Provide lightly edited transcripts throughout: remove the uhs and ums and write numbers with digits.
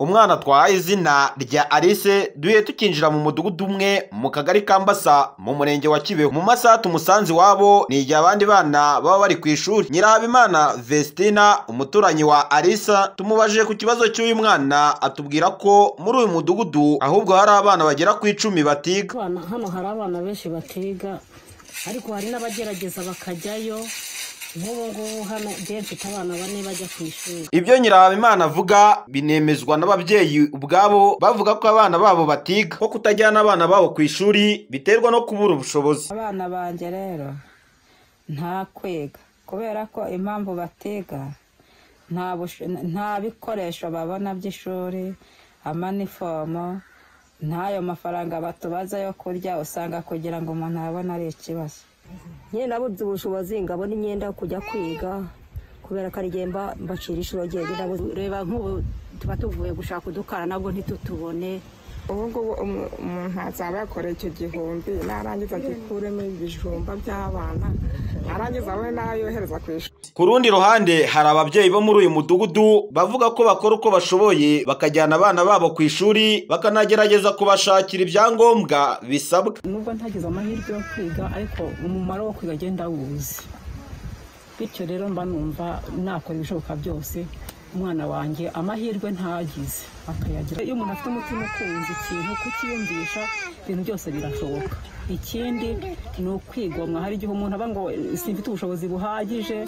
Umwana twahaye izina rya Alice duhe tukinjira mu mudugudu umwe mu kagari ka Mbasa mu murenge wa Kibeho. Mu masaha tumusanze iwabo ni igihe abandi bana baba bari ku ishuri. Nyirahabimana Vestina, umuturanyi wa Alice, tumubajije ku kibazo cy'uyu mwana, atubwira ko muri uyu mudugudu ahubwo hari abana bagera ku 10 batiga. Hano hari abana benshi batiga, ariko hari n'abagerageza bakajyayo. Nk'ubu ngubu hano mfite abana 4 bajya ku ishuri. Ibyo Nyirahabimana avuga binemezwa n'ababyeyi ubwabo, bavuga ko abana babo batiga, ko kutajyana abana babo ku ishuri biterwa no kubura ubushobozi. Abana banjye rero nta kwiga, kubera ko impamvu batiga nta bikoresho babona by'ishuri, amanifomo, ntayo mafaranga batubaza yo kurya, usanga kugira ngo umuntu abone ari ikibazo. Nyine nabuze ubushobozi ngabona imyenda yo kujya kwiga, kubera ko ari gemba mbacira ishuri genda. Reba nk'ubu tuba tuvuye gushaka udukara nabwo ntitutubone. Ubu ngubu umuntu azaba yakoreye icyo gihumbi, narangiza agikuremo ibijumba by'abana, narangiza we nayohereza ku ishuri. Ku rundi ruhande hari ababyeyi bo muri uyu mudugudu bavuga ko bakora uko bashoboye bakajyana abana babo ku ishuri, bakanagerageza kubashakira ibyangombwa bisabwa. Nubwo ntagize amahirwe yo kwiga, ariko umumaro wo kwiga agenda awuzi, bityo rero mba numva nakora ibishoboka byose umwana wanjye amahirwe ntagize akayagira. Iyo umuntu afite umutima ukunze ikintu, kukiyumvisha ibintu byose birashoboka. Ikindi ni ukwigomwa. Hari igihe umuntu aba ngo simfite ubushobozi buhagije,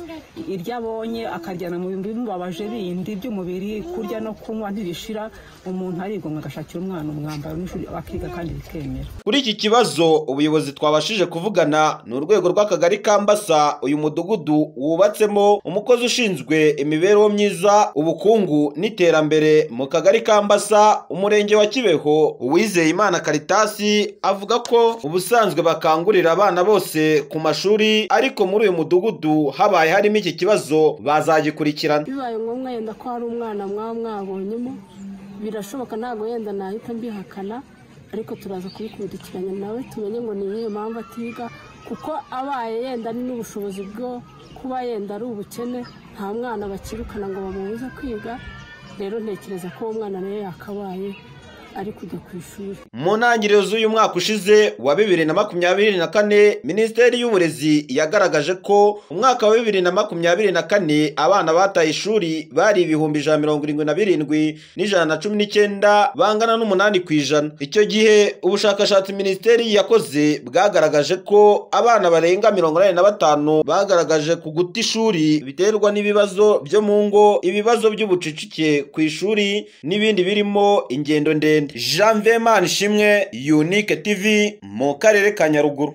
iryo abonye akaryana mu bimubabaje bindi by'umubiri, kurya no kunywa ntibishira, umuntu arigomwa agashakira umwana umwambaro n'ishuri akiga kandi bikemera. Kuri iki kibazo ubuyobozi twabashije kuvugana ni urwego rw'akagari ka Mbasa, uyu mudugudu wubatsemo umukozi ushinzwe imibereho myiza, ubukungu n'iterambere mu kagari ka Mbasa, umurenge wa Kibeho, Uwizeyimana Karitasi, avuga ko ubusanzwe bakangurira abana bose ku mashuri, ariko muri uyu mudugudu habaye harimo iki kibazo bazagikurikirana. Bibaye ngombwa yenda ko hari umwana mwabonyemo, birashoboka, ntabwo yenda nahita mbihakana, ariko turaza kubikurikiranya nawe tumenye ngo ni iyihe mpamvu atiga, kuko abaye yenda ari n'ubushobozi bwo kuba yenda ari ubukene, nta mwana bakirukana ngo bamubuze kwiga. Rero ntekereza ko uwo mwana nawe yakabaye ari kujya ku ishuri. Mu ntangiriro z'uyu mwaka ushize wa 2024, Minisiteri y'Uburezi yagaragaje ko umwaka wa 2024 abana bataye ishuri bari 177,119, bangana n'8%. Icyo gihe ubushakashatsi Minisiteri yakoze bwagaragaje ko abana barenga 85 bagaragaje kuguta ishuri biterwa n'ibibazo byo mu ngo, ibibazo by'ubucucike ku ishuri n'ibindi birimo ingendo ndende. Janvier Manishimwe, Unique TV, mu karere ka Nyaruguru.